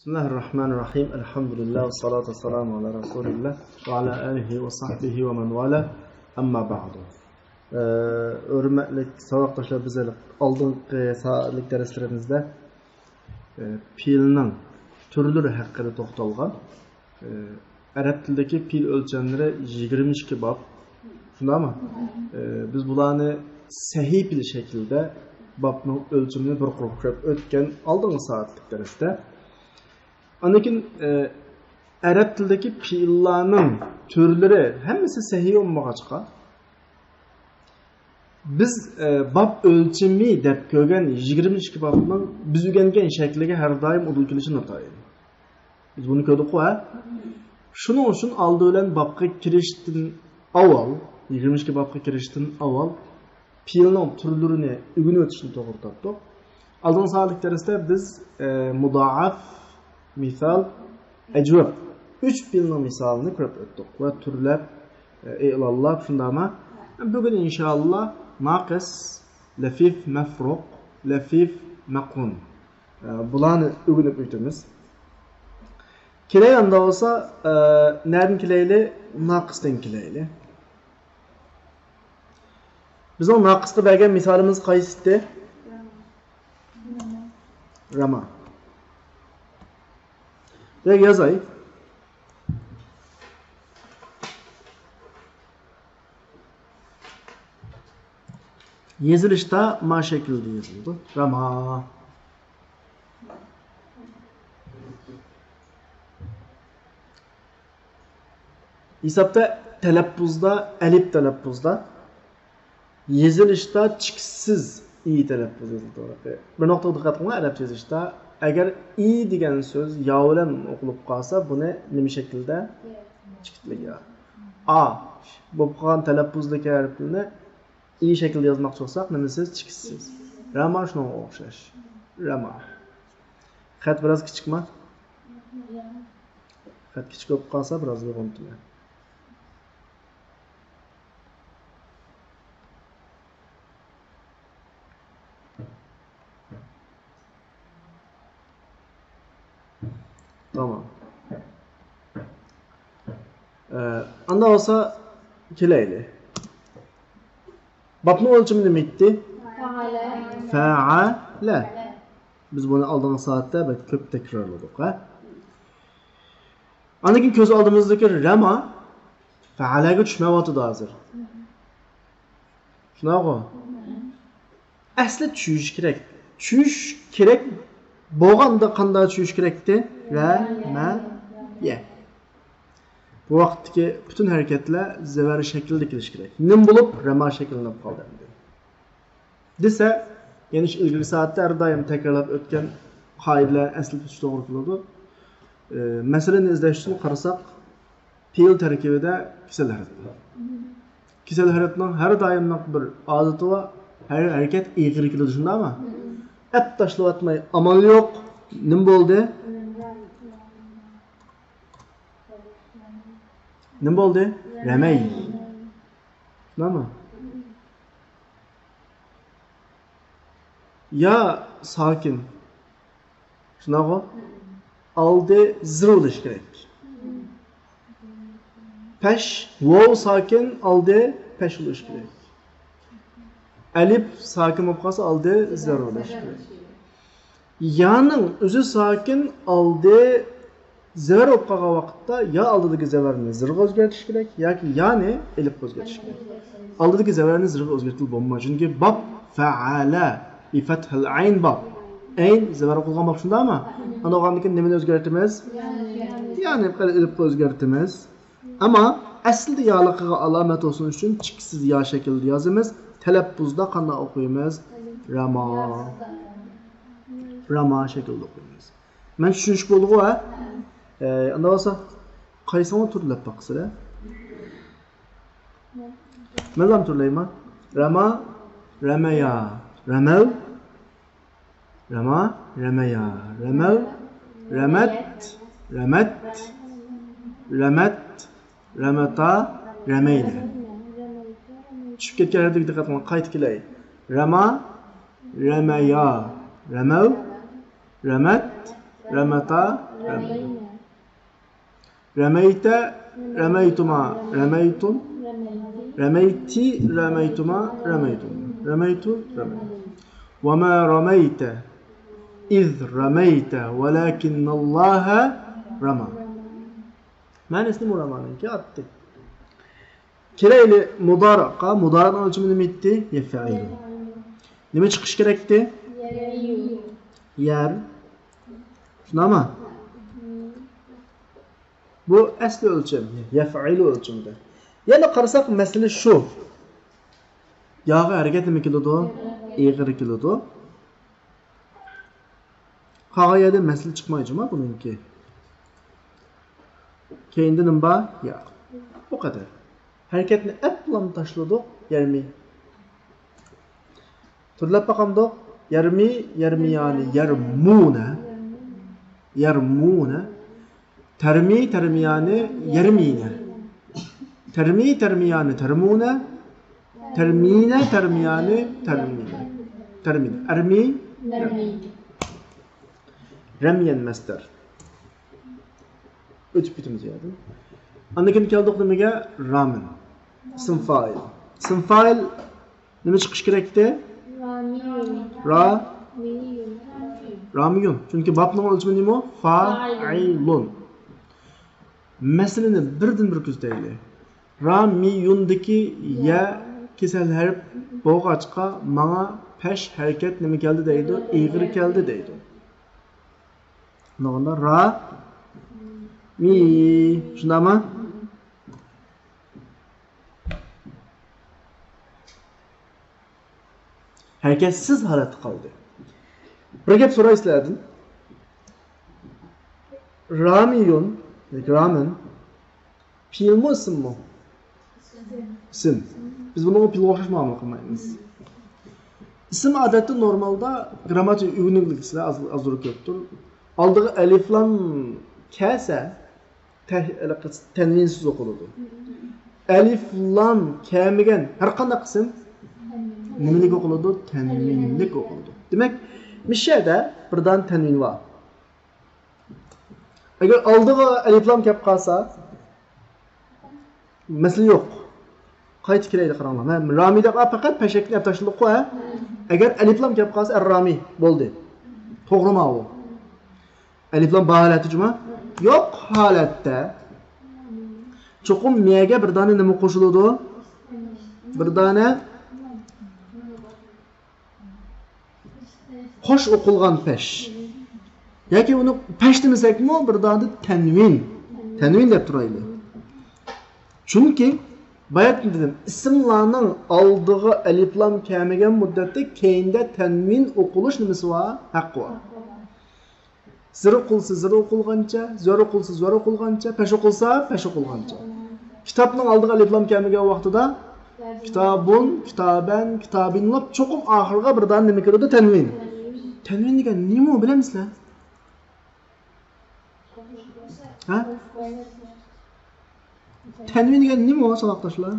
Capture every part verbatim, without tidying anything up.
بىسمىللاھىرراھمانىرراھىم. ئەلھەمدۇلىللاھ، ۋەسسالاتۇ ۋەسسالامۇ ئالا رەسۇلىللاھ ۋە ئالا ئالىھى ۋە سەھبىھى ۋە مەن ۋالا. ئەمما بەئدۇ. ئە، ھۆرمەتلىك ساۋاقداشلار، بىز ھېلى ئالدىنقى سائەتلىك دەرسلىرىمىزدە، ئە، پېئىلنىڭ تۈرلىرى ھەققىدە توختالغان. ئە، ئەرەب تىلىدىكى پېئىل ئۆلچەملىرى يىگىرمە ئىككى باب. شۇنداقمۇ؟ ئە، بىز بۇلارنى سەھىپىلى شەكلىدە بابنىڭ ئۆلچىمىنى بىر قۇر كۆرۈپ ئۆتكەن ئالدىنقى سائەتلىك دەرستە. ئاندىن كېيىن، ئە، ئەرەب تىلىدىكى پېئىللارنىڭ تۈرلىرى ھەممىسى سەھىھ بولمىغاچقا، بىز، ئە، باب ئۆلچىمى دەپ كۆرگەن يىگىرمە ئىككى بابنىڭ بىز ئۆگەنگەن شەكلىگە ھەر دائىم ئۇدۇل كېلىشى ناتايىن. بىز بۇنى كۆردۇققۇ، ھە؟ شۇنىڭ ئۈچۈن ئالدى بىلەن بابقا كىرىشتىن ئاۋۋال، يىگىرمە ئىككى بابقا كىرىشتىن ئاۋۋال پېئىلنىڭ تۈرلىرىنى ئۆگىنىۋېتىشنى توغرا تاپتۇق. ئالدىنقى سائەتلىك دەرستە بىز، ئە، مۇدائەپ، مىسال، ئەجۋەب، ئۈچ پېئىلنىڭ مىسالىنى كۆرۈپ ئۆتتۇق ۋە تۈرلەپ، ئە، ئېلانلاپ، شۇنداقمۇ؟ بۈگۈن ئىنشائاللا ناقىس، لەفىف مەفرۇق، لەفىف مەقرۇن. ئە، بۇلارنى ئۆگىنىپ ئۆتىمىز. كېلەي ئاندا بولسا، ئە، نەدىن كېلەيلى؟ ناقىستىن كېلەيلى. بىزنىڭ ناقىسقا بەرگەن مىسالىمىز قايسىتى؟ راما. بۇ يەرگە يازاي. يېزىلىشتا ما شەكىلدە يېزىلىدۇ. راما. ھېسابتا، تەلەپپۇزدا، ئەلىپ تەلەپپۇزدا، يېزىلىشتا چېكىتسىز ئى تەلەپپۇز يېزىلىدۇ. بىر نۇقتىغا دىققەت قىلىڭلار، ئەرەبچە يېزىشتا ئەگەر ئى دېگەن سۆز يا بىلەن ئوقۇلۇپ قالسا، بۇنى نېمە شەكىلدە؟ چېكىتلىك يا. ئا بولۇپ قالغان تەلەپپۇزدىكى ھەرپلەرنى ئى شەكلىدە يازماقچى بولساق، نېمىسىز؟ چېكىتسىز. راما شۇنىڭغا ئوخشاش. راما. خەت بىراز كىچىكما؟ خەت كىچىك بولۇپ قالسا، بىراز يوغىنىتىمەن. تامام. ئە، ئاندا بولسا كېلەيلى. بابنىڭ ئۆلچىمى نېمە ئىدى؟ فەئەلە. فەئەلە. بىز بۇنى ئالدىنقى سائەتتە بەك كۆپ تەكرارلىدۇق، ھە؟ ئاندىن كېيىن كۆز ئالدىمىزدىكى راما فەئەلەگە چۈشمەيۋاتىدۇ ھازىر. شۇنداقغۇ؟ ئەسلى چۈشۈش كېرەك. چۈشۈش كېرەك بولغاندا قانداق چۈشۈش كېرەكتى؟ رەمەيە. بۇ ۋاقىتتىكى پۈتۈن ھەرىكەتلەر زەۋەر شەكلىدە كېلىشى كېرەك. نېمە بولۇپ، راما شەكىللىنىپ قالدى ئەمدى؟ دېسە، يەنە شۇ ئىلگىرىكى سائەتتە ھەر دائىم تەكرارلاپ ئۆتكەن قائىدىلەرنى ئەسلىتىش توغرا كېلىدۇ. ئە، مەسىلىنى ئىزدەش ئۈچۈن قارىساق، پېئىل تەركىبىدە كېسەل ھەرپ بار. كېسەل ھەرپنىڭ ھەر دائىملىق بىر ئادىتى بار، ھەر ھەرىكەت ئېغىر كېلىدۇ، شۇنداقمۇ؟ ئەپ تاشلىۋەتمەي ئامال يوق. نېمە بولدى؟ نېمە بولدى؟ رەمەي. شۇنداقمۇ؟ يا ساكىن. شۇنداقغۇ؟ ئالدى زېر بولۇشى كېرەك. پەش، ۋاۋ ساكىن، ئالدى پەش بولۇشى كېرەك. ئەلىپ ساكىن بولۇپ قالسا، ئالدى زېر بولۇشى كېرەك. يانىڭ ئۆزى ساكىن، ئالدى زەۋەر بولۇپ قالغان ۋاقىتتا يا ئالدىدىكى زەۋەرنى زېرغا ئۆزگەرتىش كېرەك ياكى يانى ئېلىپقا ئۆزگەرتىش كېرەك. ئالدىدىكى زەۋەرنى زېرغا ئۆزگەرتكىلى بولمايدۇ، چۈنكى باب فەئەلە بىفەتھىل ئەين باب. ئەين زەۋەر قىلغان باب، شۇنداقمۇ؟ ئانا بولغاندىن كېيىن نېمىنى ئۆزگەرتىمىز؟ يانى ئېلىپقا ئۆزگەرتىمىز. ئەمما ئەسلىدە يالىقىغا ئالامەت بولسۇن ئۈچۈن چېكىتسىز يا شەكلىدە يازىمىز. تەلەپپۇزدا قانداق ئوقۇيمىز؟ راما. راما شەكلىدە ئوقۇيمىز. مەن چۈشىنىشكە بولدىغۇ، ھە؟ ئە، ئانداق بولسا، قايسىڭلار تۈرلەپ باققىسىلەر؟ مەنلا تۈرلەيمەن. راما، رەمەيا، رەمەل، راما، رەمەيا، رەمەل، رەمەت، رەمەت، رەمەت، رەمەتا، رەمەيلە. چۈشۈپ كەتكەن ھەرپلەرگە دىققەت قىلىڭ، قايتا كېلەي. راما، رەمەيا، رەمەل، رەمەت، رمتا، رمينا. رميت، رميتما، رميتم. رميت، رميتما، رميتم. رميت، رميت. وما رميت إذ رميت ولكن الله رمى. مەنىسىنى مۇرامانىڭكى ئاتتى. كېلەيلى مۇدارىئقا. مۇدارىئنىڭ ئۆلچىمى نېمە ئىدى؟ يەفئىلۇ. نېمە چىقىش كېرەكتى؟ يەر. شۇنداقمۇ؟ بۇ ئەسلى ئۆلچەم، يەفئىلۇ ئۆلچىمىدە. يەنە قارىساق، مەسىلە شۇ. ياغا ھەرىكەت نېمە كېلىدۇ؟ ئېغىر كېلىدۇ. قالغان يەردە مەسىلە چىقمايدۇ جۇما بۇنىڭكى. كەينىدە نېمە بار؟ ياق. بۇ قەدەر. ھەرىكەتنى ئەپلام تاشلىدۇق، يەرمى. تۈرلەپ باقامدۇق؟ يەرمى، يەرمىيانى، يەرمۇنە. يەرمۇنە. تەرمى، تەرمىيانى، يەرمىنە. تەرمى، تەرمىيانى، تەرمۇنە. تەرمىنە، تەرمىيانى، تەرمىنە. تەرمىنە. ئەرمى. رەميەن مەسدەر. ئۆتۈپ كېتىمىز يەردىن. ئاندىن كېيىن كەلدۇق نېمىگە؟ رامىن. ئىسىم فائىل. ئىسىم فائىل نېمە چىقىش كېرەكتى؟ رامىيۇن. را؟ مىيۇن. رامىيۇن. چۈنكى بابنىڭ ئۆلچىمى نېمە؟ فائىلۇن. مەسىلىنى بىردىن بىر كۆزىتەيلى. رامىيۇندىكى يە كېسەل ھەرپ بولغاچقا، ماڭا پەش ھەرىكەت نېمە كەلدى دەيدۇ؟ ئېغىر كەلدى دەيدۇ. شۇنداغاندا را، مى. شۇنداقمۇ؟ ھەرىكەتسىز ھالەتتە قالدى. بىر گەپ سوراي سىلەردىن. رامىيۇن، ياكى رامىن، پېئىلمۇ، ئىسىممۇ؟ ئىسىم. بىز بۇنىڭغا پېئىلغا ئوخشاش مۇئامىلە قىلمايمىز. ئىسىم ئادەتتە نورمالدا گرامماتىكا ئۆگىنىۋېلىڭلار، ئاز، ئازدۇر كۆپتۇر. ئالدىغا ئەلىفلام كەلسە، تە-، ھېلىقى تەنۋىنسىز ئوقۇلىدۇ. ئەلىفلام كەلمىگەن ھەر قانداق ئىسىم نېمىلىك ئوقۇلىدۇ؟ تەنۋىنلىك ئوقۇلىدۇ. دېمەك، مۇشۇ يەردە بىر دانە تەنۋىن بار. ئەگەر ئالدىغا ئەلىپلام كەپ قالسا، مەسىلە يوق. قايتا كېلەيلى، قاراڭلار. مەن رامى دەپ، ئا، پەقەت پەشەكنى ئەپ تاشلىدۇققۇ، ھە؟ ئەگەر ئەلىپلام كەپ قالسا، ئەر رامى بولدى. توغرىما ئۇ؟ ئەلىپلام بار ھالەتتە جۇما؟ يوق ھالەتتە. چوقۇم مەگە بىر دانە نېمە قوشۇلىدۇ؟ بىر دانە قوش ئوقۇلغان پەش. ياكى ئۇنى پەش دېمىسەكمۇ، بىر دانە تەنۋىن. تەنۋىن دەپ تۇرايلى. چۈنكى باياتىن دېدىم، ئىسىملارنىڭ ئالدىغا ئەلىپلام كەلمىگەن مۇددەتتە كەينىدە تەنۋىن ئوقۇلۇش نېمىسى بار؟ ھەققى بار. زىر ئوقۇلسا زىر ئوقۇلغانچە، زۆر ئوقۇلسا زۆر ئوقۇلغانچە، پەش ئوقۇلسا پەش ئوقۇلغانچە. كىتابنىڭ ئالدىغا ئەلىپلام كەلمىگەن ۋاقتىدا كىتابۇن، كىتابەن، كىتابىنلاپ چوقۇم ئاخىرىغا بىر دانە نېمە كىرىدۇ؟ تەنۋىن. تەنۋىن دېگەن نېمە ئۇ، بىلەمسىلەر؟ ھە؟ تەنۋىن دېگەن نېمە ئۇ، ساۋاقداشلار؟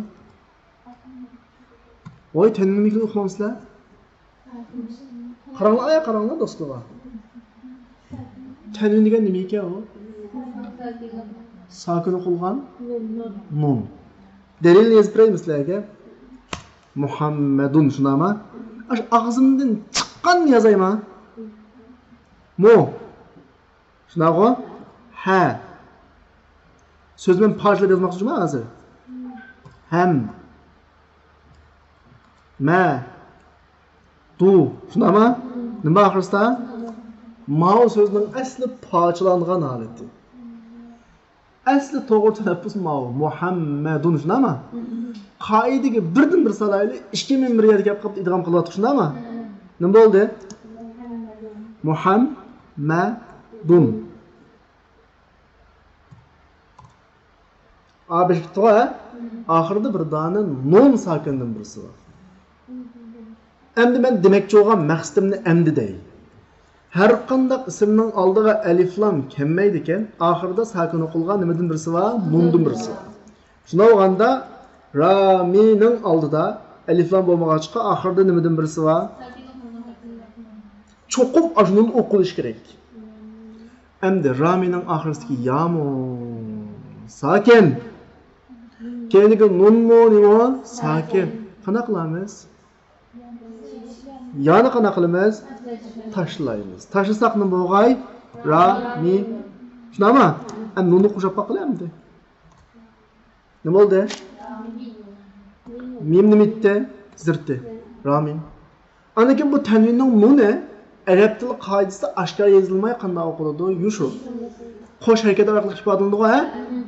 ۋاي، تەنۋىننىڭكىنى ئۇقمامسىلەر؟ قاراڭلار، ئايا، قاراڭلار دوستلىرىغا. تەنۋىن دېگەن نېمە ئىكەن ئۇ؟ ساكىن ئوقۇلغان نۇن. دەلىلنى يېزىپ بېرەيمۇ سىلەرگە؟ مۇھەممەدۇن، شۇنداقما؟ ئاشۇ ئاغزىمدىن چىققاننى يازايما؟ مۇ. شۇنداقغۇ؟ ھە. سۆزنى مەن پارچىلاپ يازماقچى جۇما ھازىر. ھەم. مە. دۇ. شۇنداقما؟ نېمە ئاخىرسىدا؟ ماۋۇ سۆزنىڭ ئەسلى پارچىلانغان ھالىتى. ئەسلى توغرا تەلەپپۇز ماۋۇ. مۇھەممەدۇن، شۇنداقما؟ قائىدىگە بىردىن بىر سالايلى، ئىككى مىم بىر يەرگە كەپ قاپتۇ، ئىدغام قىلىۋاتىدۇ، شۇنداقما؟ نېمە بولدى؟ مۇھەممەدۇن. ئا بېشى پۈتتىغۇ، ھە؟ ئاخىرىدا بىر دانە نۇن ساكىندىن بىرسى بار. ئەمدى مەن دېمەكچى بولغان مەقسىتىمنى ئەمدى دەي. ھەر قانداق ئىسىمنىڭ ئالدىغا ئەلىفلام كەلمەيدىكەن، ئاخىرىدا ساكىن ئوقۇلغان نېمىدىن بىرسى بار؟ نۇندىن بىرسى بار. شۇنداق بولغاندا، رامىنىڭ ئالدىدا ئەلىفلام بولمىغاچقا، ئاخىرىدا نېمىدىن بىرسى بار؟ چوقۇم ئاشۇ نۇن ئوقۇلۇشى كېرەك. ئەمدى رامىنىڭ ئاخىرىسىدىكى يامۇ ساكىن. كەينىدىكى نۇنمۇ نېمە؟ ساكىن. قانداق قىلىمىز؟ يانى قانداق قىلىمىز؟ تاشلايمىز. تاشلىساق نېمە بولغاي؟ رامى. شۇنداقمۇ؟ ئەمدى نۇننى قوشۇپ باققىلى ئەمدى. نېمە بولدى؟ مىم نېمە ئېيتتى؟ زىرتى. رامىن. ئاندىن كېيىن بۇ تەنۋىننىڭ نۇنى ئەرەب تىلى قائىدىسىدە ئاشكارا يېزىلماي قانداق ئوقۇلىدۇ؟ يۇشۇ. قوش ھەرىكەت ئارقىلىق ئىپادىلىنىدىغۇ، ھە؟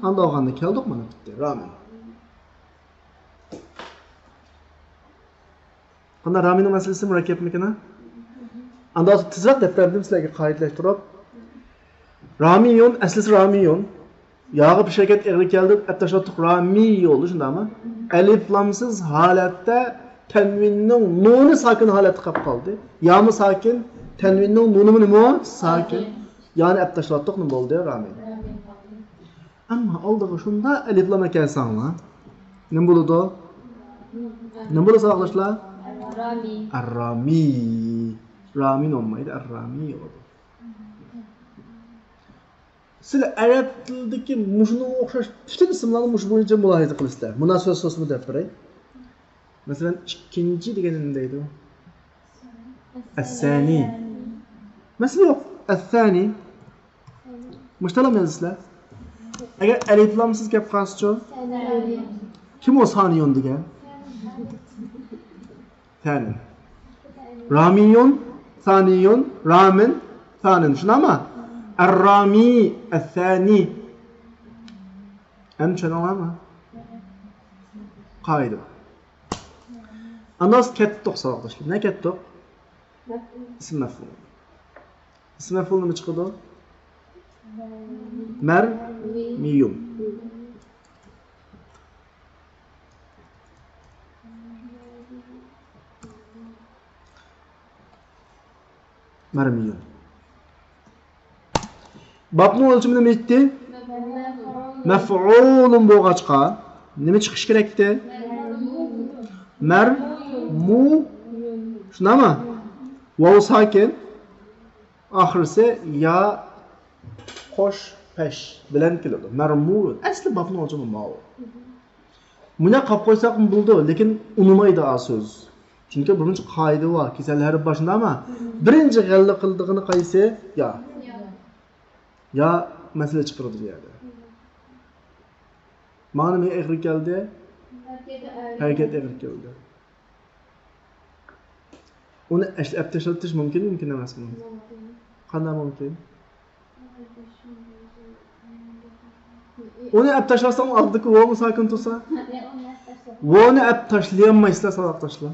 ئانداق ئالغاندا كەلدۇق مانا بىتتە. رامىن. قانداق، رامىنىڭ مەسىلىسى مۇرەككەپمىكىن، ھە؟ ئانداق تېزراق دەپتەردىن سىلەرگە قائىدىلەشتۈرۈپ. رامىيون، ئەسلىسى رامىيون. ياغا پېش ھەرىكەت ئېغىر كەلدى، ئەپ تاشلاتتۇق، رامىي بولدى، شۇنداقمۇ؟ ئەلىپلامسىز ھالەتتە تەنۋىننىڭ نۇنى ساكىن ھالەتتە قېلىپ قالدى. يامۇ ساكىن، تەنۋىننىڭ نۇنىمۇ نېمە؟ ساكىن. يانى ئەپ تاشلاتتۇق، نېمە بولدى؟ رامىي. ئەمما ئالدىغا شۇنداق ئەلىپلام ئەكەلسەڭلار، نېمە بولىدۇ؟ نېمە بولىدۇ، ساۋاقداشلار؟ رامىي. ئەررامىي. رامىن بولمايدۇ، ئەررامىي بولىدۇ. سىلەر ئەرەب تىلىدىكى مۇشۇنىڭغا ئوخشاش پۈتۈن ئىسىملارنى مۇشۇ بويىچە مۇلاھىزە قىلىسىلەر. مۇناسىۋەت سوزۇلما دەپ بېرەي. مەسىلەن، ئىككىنچى دېگەندە نېمە دەيدۇ؟ ئەسسانى. مەسىلە يوق. ئەسسانى. مۇشتالام يازىسىلەر. ئەگەر ئەلىپلامسىز گەپ قالسىچۇ؟ كىم ئۇ سانىيون دېگەن؟ سەن. رامىيون، سانىيون، رامىن، سانىن. شۇنداقمۇ؟ ئەررامىي، ئەسسانى. ئەمدى چۈشەندىڭلارمۇ؟ قائىدە. ئاندىن كەتتۇق، ساۋاقداشلار. نە كەتتۇق؟ ئىسىم مەفئۇل. ئىسىم مەفئۇل نېمە چىقىدۇ؟ مەرمىيۇن. مەرمىيۇن. بابنىڭ ئۆلچىمى نېمە ئىدى؟ مەفئۇلۇن بولغاچقا، نېمە چىقىشى كېرەكتى؟ مەرمۇ. شۇنداقمۇ؟ ۋاۋ ساكىن. ئاخىرسى يا قوش پەش بىلەن كېلىدۇ. مەرمۇ. ئەسلى بابنىڭ ئۆلچىمى ماۋۇ. مۇنداق قىلىپ قويساقمۇ بولىدۇ، لېكىن ئۇنىمايدۇ ئا سۆز. چۈنكى بىرمۇنچە قائىدە بار، كېسەل ھەرپ بار، شۇنداقمۇ؟ بىرىنچى غەللە قىلىدىغىنى قايسى؟ يا. يا مەسىلە چىقىرىدۇ بۇ يەردە. مانا نېمە ئېغىر كەلدى؟ ھەرىكەت ئېغىر كەلدى. ئۇنى ئەش-، ئەپ تاشلىتىش مۇمكىنمۇ، مۇمكىن ئەمەسمۇ؟ مۇمكىن. قانداق مۇمكىن؟ ئۇنى ئەپ تاشلاساڭ، ئالدىدىكى ۋاۋمۇ ساكىن تۇرسا؟ ۋاۋنى ئەپ تاشلىيالمايسىلەر، ساۋاقداشلار.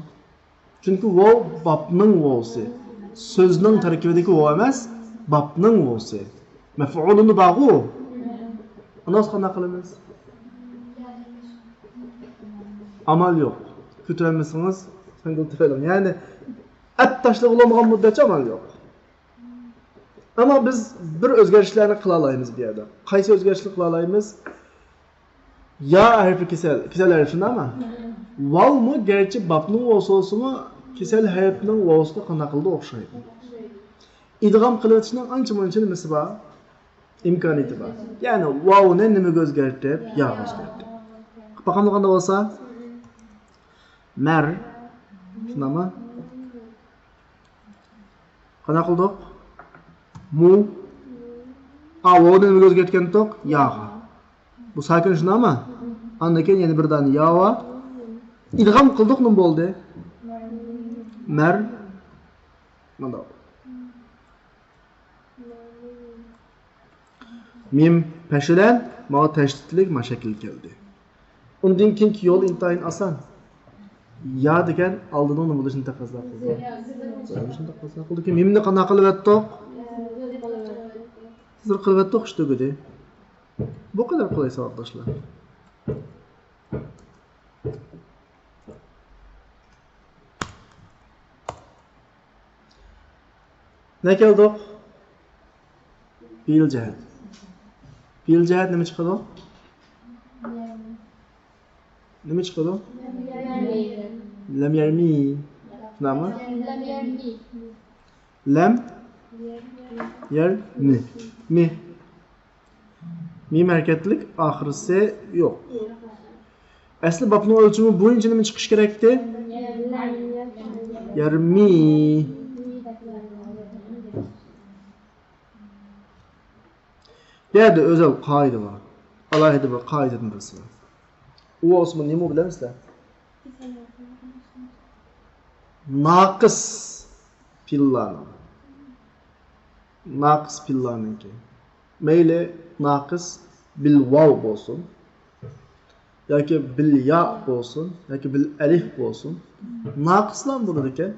چۈنكى ۋاۋ بابنىڭ ۋاۋسى. سۆزنىڭ تەركىبىدىكى ۋاۋ ئەمەس، بابنىڭ ۋاۋسى. مەفئۇلۇندا بارغۇ. ئۇنى قانداق قىلىمىز؟ ئامال يوق. كۆتۈرەلمىسىڭىز، سەڭگىلتىۋېلىڭ. يەنى ئەپ تاشلىغىلى بولمىغان مۇددەتچە ئامال يوق. ئەمما بىز بىر ئۆزگەرتىشلەرنى قىلالايمىز بۇ يەردە. قايسى ئۆزگەرتىشنى قىلالايمىز؟ يا ھەرپى كېسەل، كېسەل ھەرپ شۇنداقمۇ؟ ۋاۋمۇ گەرچە بابنىڭ ۋاۋسى بولسىمۇ، كېسەل ھەرپنىڭ ۋاۋسىغا قانداق قىلىدۇ؟ ئوخشايدۇ. ئىدغام قىلىۋېتىشنىڭ ئانچە-مۇنچە نېمىسى بار؟ ئىمكانىيىتى بار. يەنى ۋاۋنى نېمىگە ئۆزگەرتىپ؟ ياغا ئۆزگەرتىپ. باقامدۇ قانداق بولسا؟ مەر. شۇنداقمۇ؟ قانداق قىلدۇق؟ مۇ. ئا، ۋاۋنى نېمىگە ئۆزگەرتكەنتۇق؟ ياغا. بۇ ساكىن شۇنداقمۇ؟ ئاندىن كېيىن يەنە بىر دانە يا بار. ئىدغام قىلدۇق، نېمە بولدى؟ مەر. مانداق. مىم پەش بىلەن ماۋۇ تەشدىتلىك ما شەكىل كەلدى. ئۇندىن كېيىنكى يول ئىنتايىن ئاسان. يا دېگەن ئالدىنىڭ نېمە بولۇشىنى تەقەززا قىلىدۇ. بولۇشىنى تەقەززا قىلىدۇكى، مىمنى قانداق قىلىۋەتتۇق؟ زىر قىلىۋەتتۇق، ئىش تۈگىدى. بۇ قەدەر قولاي، ساۋاقداشلار. نە كەلدۇق؟ پېئىل جەھەت. پېئىل جەھەت نېمە چىقىدۇ؟ نېمە چىقىدۇ؟ لەم يەرمى. شۇنداقمۇ؟ لەم يەرمى. لەم يەرمى. مى. مىم ھەرىكەتلىك، ئاخىرسى يوق. ئەسلى بابنىڭ ئۆلچىمى بويىچە نېمە چىقىشى كېرەكتى؟ يەرمى. بۇ يەردە ئۆزەل قائىدە بار. ئالاھىدە بىر قائىدىدىن بىرسى بار. ئۇ بولسىمۇ نېمە بىلەمسىلەر؟ ناقىس پېئىللارنىڭ. ناقىس پېئىللارنىڭكى. مەيلى ناقىس بىل ۋاۋ بولسۇن، ياكى بىل يا بولسۇن، ياكى بىل ئەلىف بولسۇن. ناقىسلار بولىدىكەن.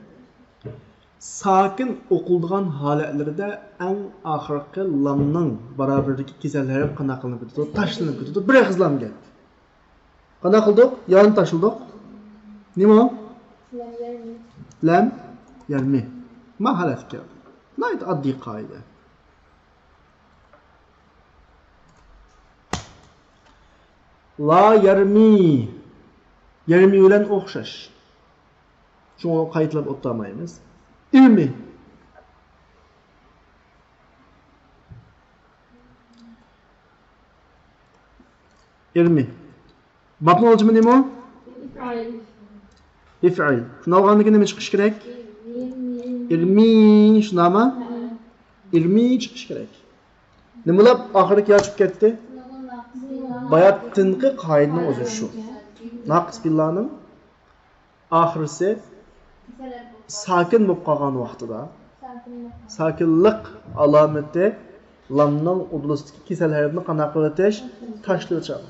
ساكىن ئوقۇلىدىغان ھالەتلىرىدە ئەڭ ئاخىرقى لامنىڭ باراۋىرىدىكى كېسەل ھەرپ قانداق قىلىنىپ كېتىدۇ؟ تاشلىنىپ كېتىدۇ. بىر ئېغىز لام گەپ. قانداق قىلدۇق؟ يانى تاشلىدۇق. نېمە ئۇ؟ لەم يەرمى. لەم يەرمى. ما ھالەتكە كەلدى. ناھايىتى ئاددىي قائىدە. لا يەرمى. يەرمى بىلەن ئوخشاش. شۇڭا قايتىلاپ ئولتۇرمايمىز. ئىرمى. ئىرمى. بابنىڭ ئۆلچىمى نېمە؟ ئىفئىل. شۇنداق بولغاندىكىن نېمە چىقىشى كېرەك؟ ئىرمى. شۇنداقمۇ؟ ئىرمى چىقىشى كېرەك. نېمە بولۇپ ئاخىرىدىكى يا چۈشۈپ كەتتى؟ باياتىنقى قائىدىنىڭ ئۆزى شۇ. ناقىس پېئىللارنىڭ ئاخىرسى ساكىن بولۇپ قالغان ۋاقتىدا، ساكىنلىق ئالامىتى لامنىڭ ئۇدۇلىسىدىكى كېسەل ھەرپنى قانداق قىلىۋېتىش؟ تاشلىۋېتىش.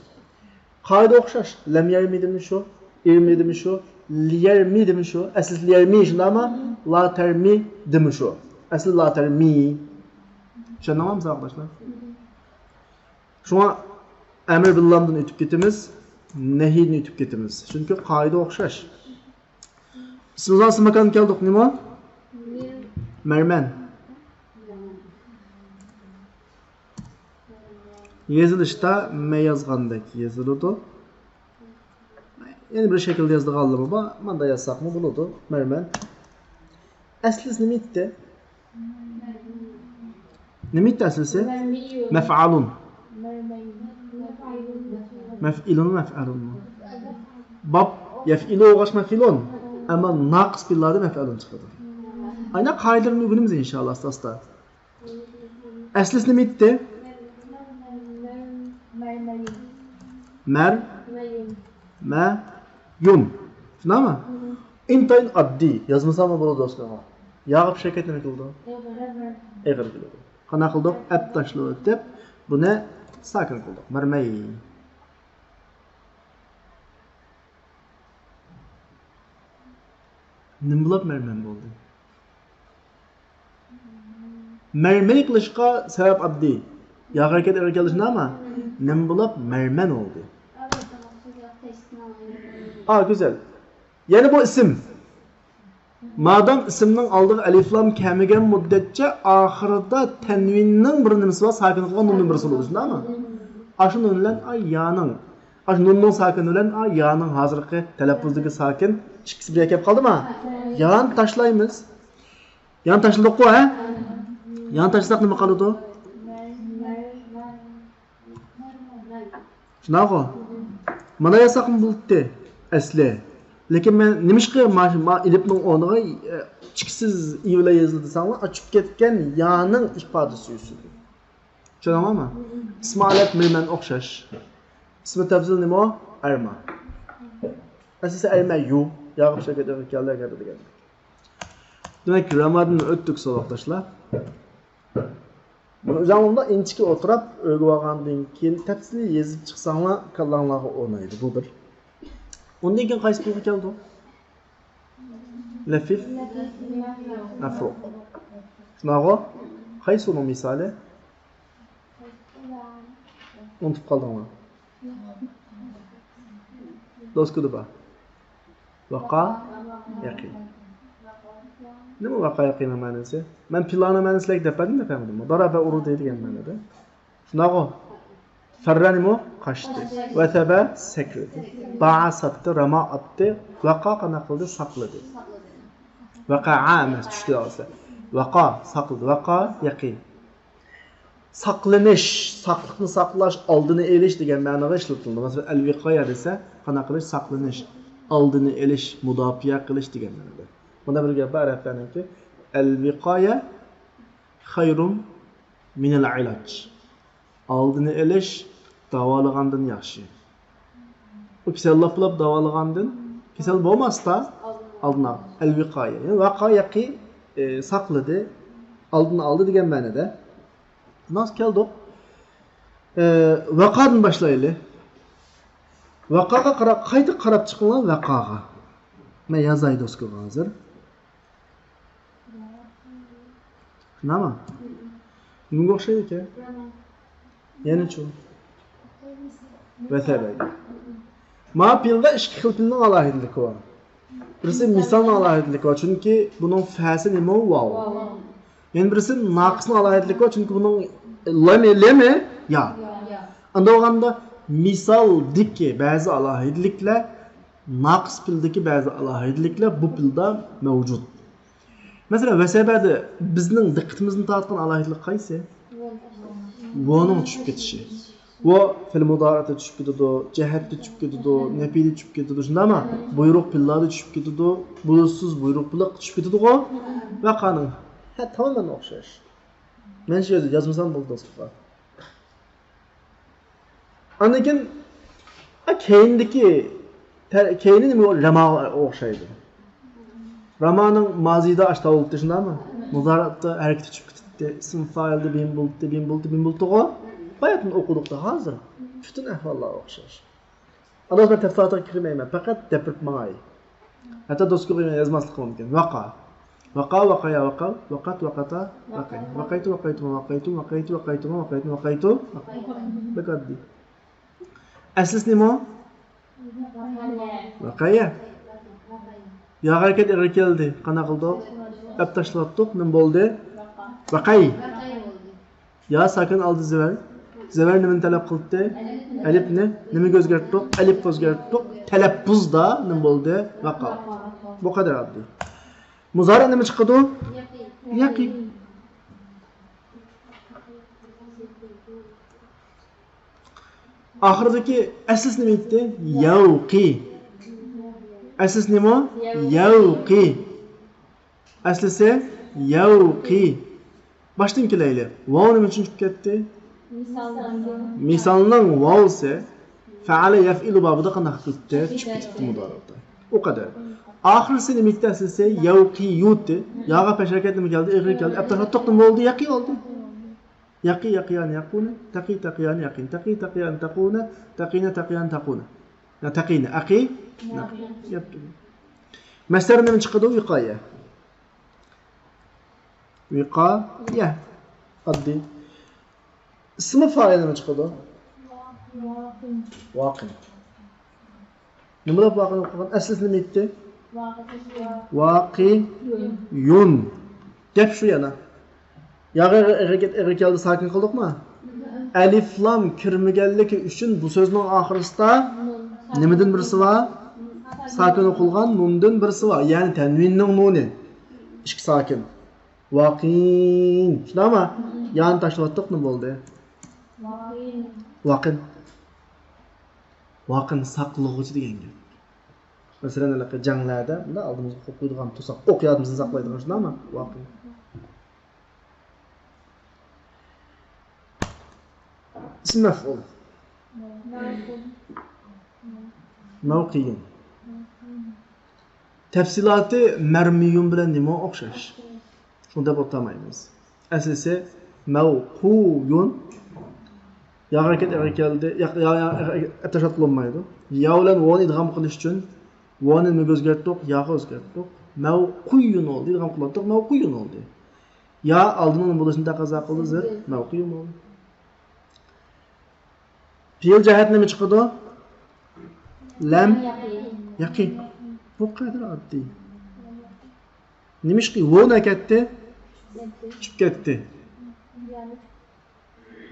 قائىدە ئوخشاش. لەم يەرمى دېمۇ شۇ، ئىرمى دېمۇ شۇ، لىيەرمى دېمۇ شۇ. ئەسلى لىيەرمى شۇنداقمۇ؟ لا تەرمى دېمۇ شۇ. ئەسلى لا تەرمى. چۈشەندىڭلارمۇ ساۋاقداشلار؟ شۇڭا ئەمر بىللامدىن ئۆتۈپ كېتىمىز، نەھىدىن ئۆتۈپ كېتىمىز. چۈنكى قائىدە ئوخشاش. ئىسمىزدىن ئىسىم ماكان كەلدۇق، نېمە؟ مەرمەن. يېزىلىشتا مە يازغاندەك يېزىلىدۇ. يەنە بىر شەكىلدە يازىدىغانلىرىمۇ بار. ماندا يازساقمۇ بولىدۇ. مەرمەن. ئەسلىسى نېمە ئىدى؟ نېمە ئىدى ئەسلىسى؟ مەفئالۇن. مەفئىلۇن، مەفئەلۇنمۇ؟ باب يەفئىلۇ بولغاچ مەفئىلۇن. ئەمما ناقىس پېئىللاردا مەفئەلۇن چىقىدۇ. ئاينا قائىدىلىرىنى ئۆگىنىمىز ئىنشاللا ئاستا-ئاستا. ئەسلىسى نېمە ئىدى؟ مەر. مە. يۇن. شۇنداقمۇ؟ ئىنتايىن ئاددىي. يازمىساممۇ بولىدۇ دوستلار. ياغا پېشەك نېمە كېلىدۇ؟ ئېغىر كېلىدۇ. قانداق قىلدۇق؟ ئەپ تاشلىۋېتىپ، بۇنى ساكىن قىلدۇق. مەرمەي. نېمە بولۇپ مەرمەن بولدى؟ مەرمەي قىلىشقا سەۋەب ئاددىي. ياغ ھەرىكەت ئېغىر كەلدى شۇنداقمۇ؟ نېمە بولۇپ مەرمەن بولدى؟ ئا، گۈزەل. يەنە بۇ ئىسىم. مادام ئىسىمنىڭ ئالدىغا ئەلىفلام كەلمىگەن مۇددەتچە ئاخىرىدا تەنۋىننىڭ بىر نېمىسى بار، ساكىن قىلغان نۇننىڭ بىرسى بولىدۇ، شۇنداقمۇ؟ ئاشۇ نۇن بىلەن ئا يانىڭ، ئاشۇ نۇننىڭ ساكىنى بىلەن ئا يانىڭ ھازىرقى تەلەپپۇزدىكى ساكىن ئىككىسى بىرگە كەپ قالدىما؟ يان تاشلايمىز. يان تاشلىدۇققۇ، ھە؟ يان تاشلىساق نېمە قالىدۇ؟ شۇنداققۇ؟ مانا يازساقمۇ بولاتتى ئەسلى. لېكىن مەن نېمىشقا ما، ما ئېلىپنىڭ ئورنىغا، ئە، ئىككىسىز ئى بىلەن يېزىلدى دېسەڭلار، ئاچىپ كەتكەن يانىڭ ئىپادىسى ئۈستىدىن. چۈشەندىڭلارمۇ؟ ئىسمى ئالەت مىرمەن ئوخشاش. ئىسمى تەپزىل نېمە ئۇ؟ ئەرما. ئەسلىسى ئەرمە يۇ. ياغا پېشەك كەلدى، كەلدى دېگەن. دېمەك، رامادىننى ئۆتتۇق ساۋاقداشلار. بۇنى ئۆزۈڭلار ئىنچىكە ئولتۇراپ ئۆگىنىۋالغاندىن كېيىن تەپسىلىي يېزىپ چىقساڭلار كاللاڭلارغا ئورنايدۇ. بۇ بىر. ئۇندىن كېيىن قايسى پېئىلغا كەلدۇق؟ لەفىف مەفرۇغ. شۇنداقغۇ؟ قايسى ئۇنىڭ مىسالى؟ ئۇنتۇپ قالدىڭلار. دوسكىدا بار. ۋەقە يەقىن. نېمە ۋەقە يەقىننىڭ مەنىسى؟ مەن پىلانىڭ مەنىسى سىلەرگە دەپ بەردىم، دەپ بەرمىدىممۇ؟ ضرب ورد دېگەن مەنىدە. شۇنداقغۇ؟ فەررە نېمە؟ قاچتى. ۋەسەبە سەكرىدى. باع ساتتى، راما ئاتتى. ۋەقە قانداق قىلدى؟ ساقلىدى. ۋەقەئە ئەمەس، چۈشتى دەۋاتىسىلەر. ۋەقە ساقلىدى. ۋەقە يەقىن. ساقلىنىش، ساقلىقنى ساقلاش، ئالدىنى ئېلىش دېگەن مەنىگە ئىشلىتىلىدۇ. مەسىلەن، ئەل-ۋىقايە دېسە، قانداق قىلىش؟ ساقلىنىش، ئالدىنى ئېلىش، مۇداپىئە قىلىش دېگەن مەنىدە. مۇنداق بىر گەپ بار ئەرەبلەرنىڭكى، «ئەل-ۋىقايە خەيرۇم مىنەل ئىلاج.» ئالدىنى ئېلىش داۋالىغاندىن ياخشى. ئۇ كېسەل لاپىلاپ داۋالىغاندىن، كېسەل بولماستا ئالدىن ئال. ئەل-ۋىقايە. يەنى ۋەقا يەقى، ئى، ساقلىدى، ئالدىنى ئالدى دېگەن مەنىدە. ھازىر كەلدۇق. ئى، ۋەقادىن باشلايلى. ۋەقاغا قاراپ، قايتا قاراپ چىقىڭلار ۋەقاغا. مەن يازاي دوسكىغا ھازىر. شۇنداقمۇ؟ نېمىگە ئوخشايدىكەن؟ يەنىچۇ؟ ۋەسەبەگە. ما پېئىلدا ئىككى خىل پېئىلنىڭ ئالاھىدىلىكى بار. بىرسى مىسالنىڭ ئالاھىدىلىكى بار، چۈنكى بۇنىڭ فەسى نېمە؟ ۋاۋ. يەنە بىرسى ناقىسنىڭ ئالاھىدىلىكى بار، چۈنكى بۇنىڭ لامى، لېمى يا. ئانداق بولغاندا مىسالدىكى بەزى ئالاھىدىلىكلەر، ناقىس پېئىلدىكى بەزى ئالاھىدىلىكلەر بۇ پېئىلدا مەۋجۇت. مەسىلەن، ۋەسەبەدە بىزنىڭ دىققىتىمىزنى تارتقان ئالاھىدىلىك قايسى؟ ۋونىڭ چۈشۈپ كېتىشى. ۋو فېئىل مۇدارىئتا چۈشۈپ كېتىدۇ، جەھەتتە چۈشۈپ كېتىدۇ، نەپىيدە چۈشۈپ كېتىدۇ، شۇنداقمۇ؟ بۇيرۇق پېئىللاردا چۈشۈپ كېتىدۇ، بۇيرۇقسىز بۇيرۇق پېئىللار چۈشۈپ كېتىدىغۇ؟ ۋەقانىڭ. ھە، تامامەن ئوخشاش. مەن شۇ يەردە يازمىسام بولدى دوستلار. ئاندىن كېيىن، ئا، كەينىدىكى، تە-، كەينى نېمە؟ راماغا ئوخشايدۇ. رامانىڭ مازىدا ئاشتا بولۇپتۇ، شۇنداقمۇ؟ مۇزارىئاتتا ھەرىكىتى چۈشۈپ كېتىپتۇ. ئىسىم فائىلدە بىم بولۇپتۇ، بىم بولۇپتۇ، بىم بولۇپتۇغۇ. باياتىن ئوقۇدۇق-تا ھازىر. پۈتۈن ئەھۋاللار ئوخشاش. ئاندىن مەن تەپسىلاتىغا كىرمەيمەن، پەقەت دەپ بېرىپ ماڭاي. ھەتتا دوسكىغا يازماسلىقى مۇمكىن. ۋەقا. ۋەقا، ۋەقەيا، ۋەقەۋ، ۋەقەت، ۋەقەتا، ۋەقەي. ۋەقەيتۇ، ۋەقەيتۇما، ۋەقەيتۇم، ۋەقەيتۇ، ۋەقەيتۇما، ۋەقەيتۇم، ۋەقەيتۇ، ۋەقەي. بەك ئاددىي. ئەسلىسى نېمە؟ ۋەقەيە. ياغا ھەرىكەت ئېغىر كەلدى. قانداق قىلدۇق؟ ئەپ تاشلىۋەتتۇق. نېمە بولدى؟ ۋەقەي. يا ساكىن ئالدى زېۋەر. زېۋەر نېمىنى تەلەپ قىلدى؟ ئەلىپنى. نېمىگە ئۆزگەرتتۇق؟ ئەلىپكە ئۆزگەرتتۇق. تەلەپپۇزدا نېمە بولدى؟ ۋەقا. بۇ قەدەر ئاددىي. مۇزارىئ نېمە چىقىدۇ؟ يەقى. ئاخىرىدىكى ئەسلىسى نېمە ئىدى؟ يەۋقى. ئەسلىسى نېمە؟ يەۋقى. ئەسلىسى يەۋقى. باشتىن كېلەيلى. ۋاۋ نېمە ئۈچۈن چۈشۈپ كەتتى؟ مىسالنىڭ ۋاۋسى فەئەلە يەفئىلۇ بابىدا قانداق قىلىپتۇ؟ چۈشۈپ كېتىپتۇ مۇدارىئدا. ئۇ قەدەر. ئاخىرسى نېمە ئىدى ئەسلىسى؟ يەۋقىيۇتى. ياغا پەش ھەرىكەت نېمە كەلدى؟ ئېغىر كەلدى. ئەپ تاشلاتتۇق، نېمە بولدى؟ يەقى بولدى. يەقى، يەقىيانى يەقۇنى، تەقى، تەقىيانى يەقىن، تەقى، تەقىيانى تەقۇنى، تەقىنە، تەقىيانى تەقۇنى. يا تەقىنە، ئەقى، يەقىن. مەسدەر نېمە چىقىدۇ؟ ۋىقايە. ۋىقايە. ئاددىي. ئىسمى فائىل نېمە چىقىدۇ؟ ۋاقىن. نېمە بولۇپ ۋاقىن ئوقۇغان؟ ئەسلىسى نېمە ئىدى؟ ۋاقىيۇن. گەپ شۇ يەنە. ياغا ئېغىر، ئېغىر كەلدى، ساكىن قىلدۇقمۇ؟ ئەلىف لام كىرمىگەنلىكى ئۈچۈن بۇ سۆزنىڭ ئاخىرىسىدا نېمىدىن بىرسى بار؟ ساكىن ئوقۇلغان نۇندىن بىرسى بار. يەنى تەنۋىننىڭ نۇنى. ئىككى ساكىن. ۋاقىن. شۇنداقمۇ؟ يانى تاشلىۋاتتۇق، نېمە بولدى؟ ۋاقىن. ۋاقىن. ۋاقىن ساقلىغۇچى دېگەن گەپ. مەسىلەن، ھېلىقى جەڭلەردە مۇنداق ئالدىمىزغا قويۇپ قويىدىغان توساق، ئوق يادىمىزنى ساقلايدىغان، شۇنداقمۇ؟ ۋاقىن. ئىسم مەفئۇل. مەۋقىيۇن. تەپسىلاتى مەرمىيۇن بىلەن نېمە ئوخشاش؟ شۇنى دەپ ئولتۇرمايمىز. ئەسلىسى مەۋقۇيۇن. يا ھەرىكەت ئېغىر كەلدى. يا، يا، يا، ئەتەشات بولمايدۇ. يا بىلەن ۋونى ئىدغام قىلىش ئۈچۈن ۋونى نېمىگە ئۆزگەرتتۇق؟ ياغا ئۆزگەرتتۇق. مەۋقۇيۇن بولدى. ئىدغام قىلاتتۇق. مەۋقۇيۇن بولدى. يا ئالدىنىڭ نېمە بولۇشىنى تەقەززا قىلدى؟ زېر. مەۋقۇيۇن بولدى. پېئىل جەھەتتە نېمە چىقىدۇ؟ لەم يەقى. بۇ قەدەر ئاددىي. نېمىشقا ۋو نە كەتتى؟ چۈشۈپ كەتتى.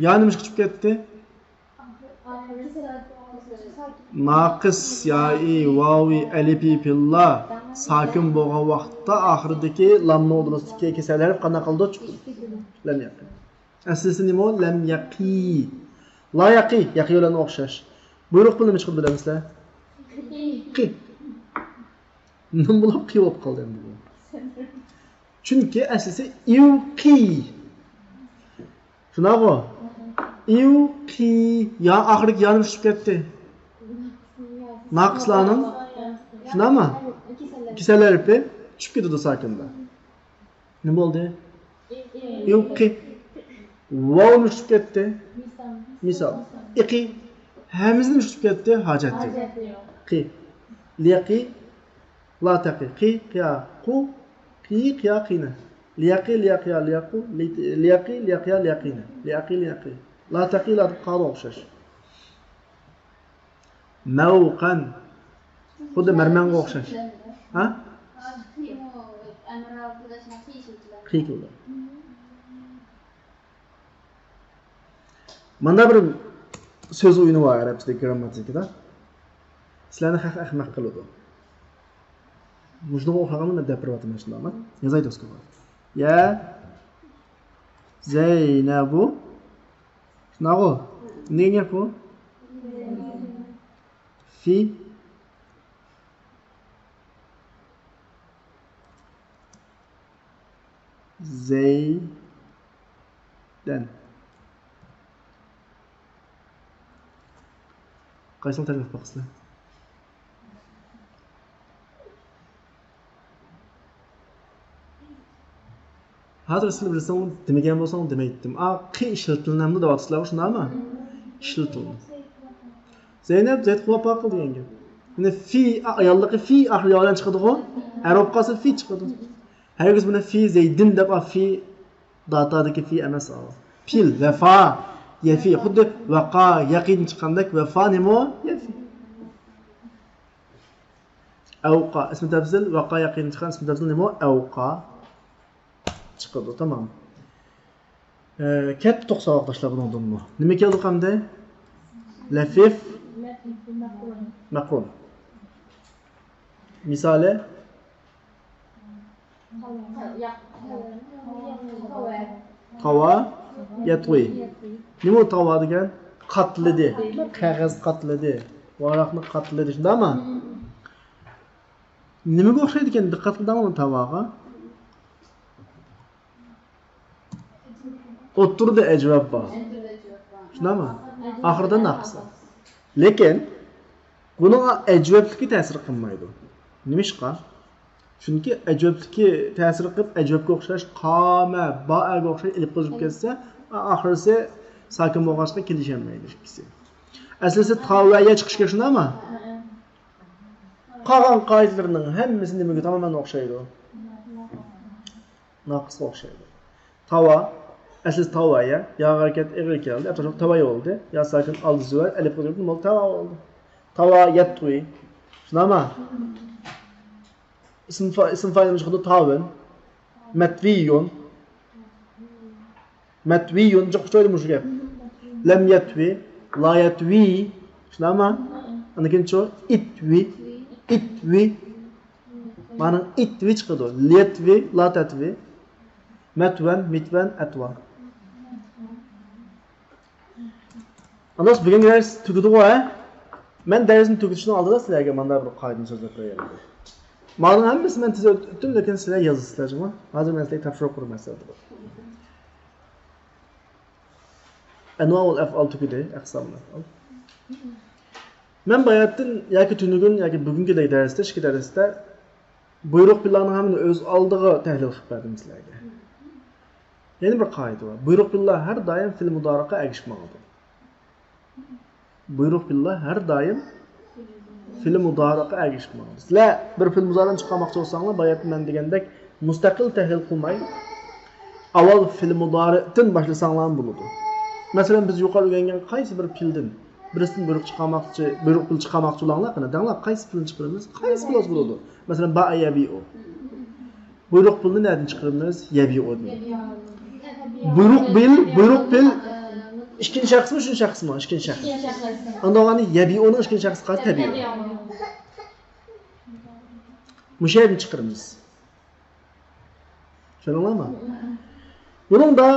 يا نېمىشقا چۈشۈپ كەتتى؟ ناقىس يائى، ۋاۋى، ئەلىپى پېئىللار ساكىن بولغان ۋاقىتتا ئاخىرىدىكى لامنىڭ ئوتتۇرىسىدىكى كېسەل ھەرپ قانداق قىلىدۇ؟ چۈشۈپ كېتىدۇ. لەم يەقى. ئەسلىسى نېمە ئۇ؟ لەم يەقى. لا يەقى، يەقى بىلەن ئوخشاش. بۇيرۇق پېئىل نېمە چىقىدۇ بىلەمسىلەر؟ قى. نېمە بولۇپ قى بولۇپ قالدى ئەمدى بۇ؟ چۈنكى ئەسلىسى ئىۋقى. شۇنداقغۇ؟ ئىۋقى. يا ئاخىرىدىكى يا نېمە چۈشۈپ كەتتى؟ ناقىسلارنىڭ. شۇنداقمۇ؟ كېسەل ھەرپى چۈشۈپ كېتىدۇ ساكىندا. نېمە بولدى؟ ئىۋقى. ۋاۋ نېمە چۈشۈپ كەتتى؟ مىسال. ئىقى. ھەمزە نېمە چۈشۈپ كەتتى؟ ھاجەت يوق. قى. لىيەقى. لا تەقى. قى، قىيا، قۇ. قى، قىيا، قىنى. لىيەقى، لىيەقىيا، لىيەقۇ. لى-، لىيەقى، لىيەقىيا، لىيەقىنى. لىيەقى، لىيەقى. لا تەقى، لا تەقاغا ئوخشاش. مەۋقەن. خۇددى مەرمەنگە ئوخشاش. ھە؟ قى كېلىدۇ. ماندا بىر سۆز ئويۇنى بار ئەرەبچىدە، گرامماتىكىدا. سىلەرنى خەق ئەخمەق قىلىدۇ. مۇشۇنىڭغا ئوخشىغاننى مەن دەپ بېرىۋاتىمەن، شۇنداقمۇ؟ يازاي دوسكىغا. يا زەينەبۇ. شۇنداقغۇ؟ نېگە گەپ بۇ؟ في زيدا. قايسىنى تەرجىمە قىلىپ باقىسىلەر؟ ھازىر سىلەر بىلسەڭلار دېمىگەن بولساڭلار دېمەيتتىم. ئا، قى ئىشلىتىلىنەمدۇ دەۋاتىسىلەر، شۇنداقمۇ؟ ئىشلىتىلىدۇ. زەينەپ زەيد قۇۋۋاپ باقىل دېگەن گەپ. يەنى في، ئا، ئاياللىقى في ئاخىرى يا بىلەن چىقىدىغۇ. ئەر بولۇپ قالسا في چىقىدۇ. ھەرگىز بۇنى في زەيدىن دەپ، ئا، في داتادىكى في ئەمەس، ئا. پىل، ۋەفا، يەفى. خۇددى ۋەقا، يەقىن چىققاندەك ۋەفا نېمە ئۇ؟ يەفى. ئەۋقا، ئىسمى تەپزىل، ۋەقا يەقىن چىققان ئىسمى تەپزىل نېمە ئۇ؟ ئەۋقا. چىقىدۇ، تامام. ئە، كەتتۇق ساۋاقداشلار بۇنىڭدىنمۇ. نېمە كەلدۇق ئەمدى؟ لەفىف. مەقرۇن. مىسالى؟ تاۋا يەتۋى. نېمە ئۇ تاۋا دېگەن؟ قاتلىدى. قەغەز قاتلىدى. ۋاراقنى قاتلىدى. شۇنداقمۇ؟ نېمىگە ئوخشايدىكەن؟ دىققەت قىلدىڭمۇ تاۋاغا؟ ئوتتۇرىدا ئەجۋاب بار. شۇنداقمۇ؟ ئاخىرىدا ناقىس. لېكىن بۇنىڭ ئەجۋەبلىكى تەسىر قىلمايدۇ. نېمىشقا؟ چۈنكى ئەجۋەبلىكى تەسىر قىلىپ، ئەجۋەبكە ئوخشاش قامە، بائەگە ئوخشاش ئېلىپ قوشۇلۇپ كەتسە، ئاخىرسى ساكىن بولغاچقا كېلىشەلمەيدۇ ئىككىسى. ئەسلىسى تاۋەيە چىقىشى كېرەك، شۇنداقمۇ؟ قالغان قائىدىلىرىنىڭ ھەممىسى نېمىگە تامامەن ئوخشايدۇ؟ ناقىسقا ئوخشايدۇ. تاۋا، ئەسلى تاۋا يا، ياغا ھەرىكەت ئېغىر كەلدى، ئەتراپلىق تاۋا بولدى. يا ساكىن ئالدى زۆۋەر، ئەلىپ بولدى، تاۋا بولدى. تاۋا يەتۋى. شۇنداقمۇ؟ ئىسىم فا-، ئىسىم فائىل چىقىدۇ، تاۋىن. مەتۋىيۇن. مەتۋىيۇن، جىق ئۇچرايدۇ مۇشۇ گەپ. لەم يەتۋى، لا يەتۋى. شۇنداقمۇ؟ ئاندىن كېيىنچۇ؟ ئىتۋى، ئىتۋى. مانا ئىتۋى چىقىدۇ. ليەتۋى، لا تەتۋى. مەتۋەن، مىتۋەن، ئەتۋا. ئانداس بۈگۈنكى دەرس تۈگىدىغۇ، ھە؟ مەن دەرسنى تۈگىتىشنىڭ ئالدىدا سىلەرگە مانداق بىر قائىدىنى سۆزلەپ بېرەي ئەمدى. مانىڭ ھەممىسىنى مەن تېز ئۆتتۈم، لېكىن سىلەر يازىسىلەر جۇمۇ. ھازىر مەن سىلەرگە تاپشۇرۇق قۇرىمەن سىلەردە. ئەنۋائۇل ئەفئال تۈگىدى، ئەقسامۇل ئەفئال. مەن باياتىن ياكى تۈنۈگۈن ياكى بۈگۈنكىدەك دەرستە، ئىككى دەرستە بۇيرۇق پېئىللارنىڭ ھەممىنى ئۆز ئالدىغا تەھلىل قىلىپ بەردىم سىلەرگە. يەنە بىر قائىدە بار. بۇيرۇق پېئىللار ھەر دائىم فېئىل مۇدارىئقا ئەگىشىپ ماڭىدۇ. بۇيرۇق پېئىللار ھەر دائىم فېئىل مۇدارىئقا ئەگىشىپ ماڭىدۇ. سىلەر بىر فېئىل مۇدارىئنى چىقارماقچى بولساڭلار، باياتىن مەن دېگەندەك مۇستەقىل تەھلىل قىلماي، ئاۋۋال فېئىل مۇدارىئتىن باشلىساڭلارمۇ بولىدۇ. مەسىلەن، بىز يۇقىرى ئۆگەنگەن قايسى بىر پېئىلدىن بىرسىدىن بۇيرۇق چىقارماقچى، بۇيرۇق پېئىل چىقارماقچى بولساڭلار، قېنى دەڭلار، قايسى پېئىلنى چىقىرىمىز؟ قايسى بولسا بولىدۇ. مەسىلەن، باءە يەبىئۇ. بۇيرۇق پېئىلنى نەدىن چىقىرىمىز؟ يەبىئۇدىن. بۇيرۇق پېئىل، بۇيرۇق پېئىل ئىككىنچى شەخسمۇ، ئۈچىنچى شەخسمۇ؟ ئىككىنچى شەخس. ئۇنداق بولغاندا يەبىئۇنىڭ ئىككىنچى شەخسى قايسى؟ تەبىئۇ. مۇشۇ يەردىن چىقىرىمىز. چۈشەندىڭلارمۇ؟ بۇنىڭدا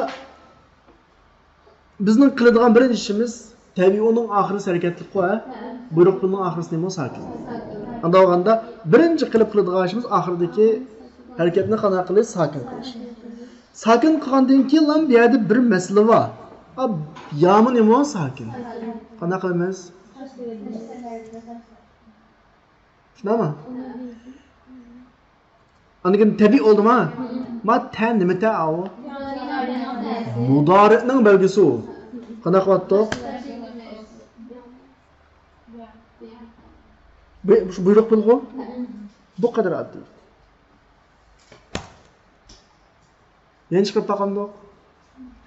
بىزنىڭ قىلىدىغان بىرىنچى ئىشىمىز تەبىئۇنىڭ ئاخىرى ھەرىكەتلىكقۇ، ھە؟ بۇيرۇق پېئىلنىڭ ئاخىرىسى نېمە؟ ساكىن. ئانداق بولغاندا بىرىنچى قىلىپ قىلىدىغان ئىشىمىز ئاخىرىدىكى ھەرىكەتنى قانداق قىلىش؟ ساكىن قىلىش. ساكىن قىلغاندىن كېيىنلا بۇ يەردە بىر مەسىلە بار. ئا، يامۇ نېمە؟ ساكىن. قانداق قىلىمىز؟ شۇنداقمۇ؟ ئاندىن كېيىن تەبىئىي بولدىما؟ ما تە نېمە تە ئاۋۇ؟ مۇدارىئنىڭ بەلگىسى ئۇ. قانداق قىلىۋاتتۇق؟ بۇ، شۇ بۇيرۇق پېئىلغۇ. بۇ قەدەر ئاددىي. يەنە چىقىرىپ باقامدۇق؟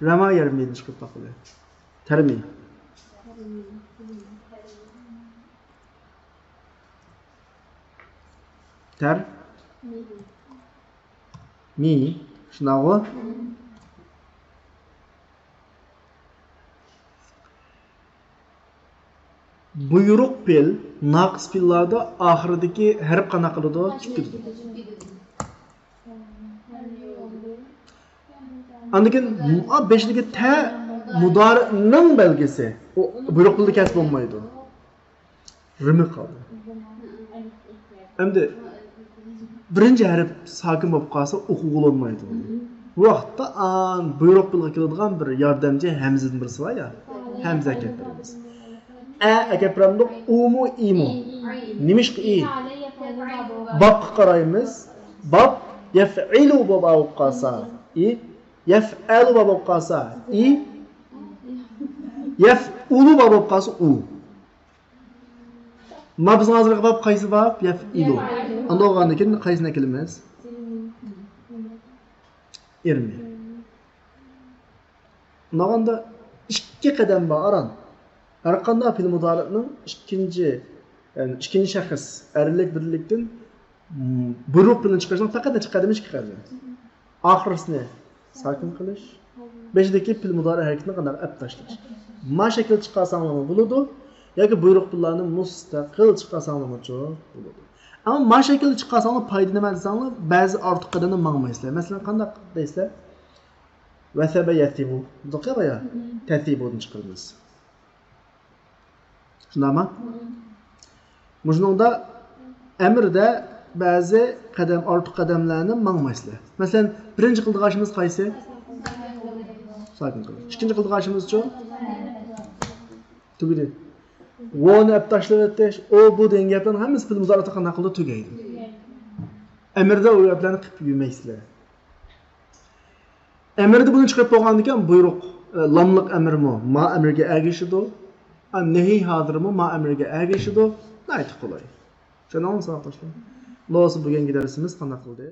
رەما يەرمىدىن چىقىرىپ باقىلى. تەرمى. تەر. مى. شۇنداقغۇ؟ بۇيرۇق پېئىل، ناقىس پېئىللاردا ئاخىرىدىكى ھەرپ قانداق قىلىدۇ؟ چۈشۈپ كېتىدۇ. ئاندىن كېيىن، ئا، بېشىدىكى تە مۇدارىئنىڭ بەلگىسى. ئۇ بۇيرۇق پېئىلدا كەلسە بولمايدۇ. رىمى قالدى. ئەمدى بىرىنچى ھەرپ ساكىن بولۇپ قالسا ئوقۇغىلى بولمايدۇ. بۇ ۋاقىتتا ئان بۇيرۇق پېئىلغا كېلىدىغان بىر ياردەمچى ھەمزىدىن بىرسى بار يا. ھەمزە ئەكەپ بېرىمىز. ئە ئەكەپ بېرەمدۇق. ئۇمۇ، ئىمۇ. نېمىشقا ئى؟ بابقا قارايمىز. باب يەفئىلۇ باب بولۇپ قالسا ئى. يەفئەلۇ باب بولۇپ قالسا ئى. يەفئۇلۇ باب بولۇپ قالسا ئۇ. ما بىزنىڭ ھازىرقى باب قايسى باب؟ يەفئىلۇ. ئانداق بولغاندىن كېيىن قايسىنى ئەكېلىمىز؟ ئىرمى. ئۇنداق بولغاندا ئىككى قەدەم بار ئاران. ھەر قانداق پېئىل مۇدارىئنىڭ ئىككىنچى، يەنى ئىككىنچى شەخس ئەرلىك بىرلىكتىن، م، بۇيرۇق پېئىلنى چىقىرىشنىڭ پەقەت نەچچە قەدىمى؟ ئىككى قەدەم. ئاخىرسىنى ساكىن قىلىش، بېشىدىكى پېئىل مۇدارىئ ھەرىكىتىنى قانداق ئەپ تاشلاش. ما شەكىلدە چىقارساڭلارمۇ بولىدۇ، ياكى بۇيرۇق پېئىللارنى مۇستەقىل چىقارساڭلارمۇچۇ بولىدۇ. ئەمما ما شەكىلدە چىقارساڭلار پايدا نېمە دېسەڭلار، بەزى ئارتۇق قەدەمنى ماڭمايسىلەر. مەسىلەن، قانداق دەيسىلەر؟ ۋەسەبە يەسىبۇ. دوقا بايا. تەسىبۇدىن چىقىرىمىز. شۇنداقمۇ؟ مۇشۇنىڭدا ئەمىردە بەزى قەدەم، ئارتۇق قەدەملەرنى ماڭمايسىلەر. مەسىلەن، بىرىنچى قىلىدىغان ئىشىمىز قايسى؟ ساكىن قىلىش. ئىككىنچى قىلىدىغان ئىشىمىزچۇ؟ تۈگىدى. ۋونى ئەپ تاشلىۋېتىش، ئۇ بۇ دېگەن گەپلەرنىڭ ھەممىسى پېئىل مۇدارىئدا قانداق قىلىدۇ؟ تۈگەيدۇ. ئەمىردە ئۇ گەپلەرنى قىلىپ يۈرمەيسىلەر. ئەمىردە بۇنى چىقىرىپ بولغاندىكىن بۇيرۇق، ئە، لاملىق ئەمىرمۇ ما ئەمىرگە ئەگىشىدۇ. ئا، نەھى ھازىرمۇ ما ئەمىرگە ئەگىشىدۇ. ناھايىتى قولاي. چۈشەندىڭىزمۇ، ساۋاقداشلار؟ بولسا بۈگۈنكى دەرسىمىز قانداق قىلدى؟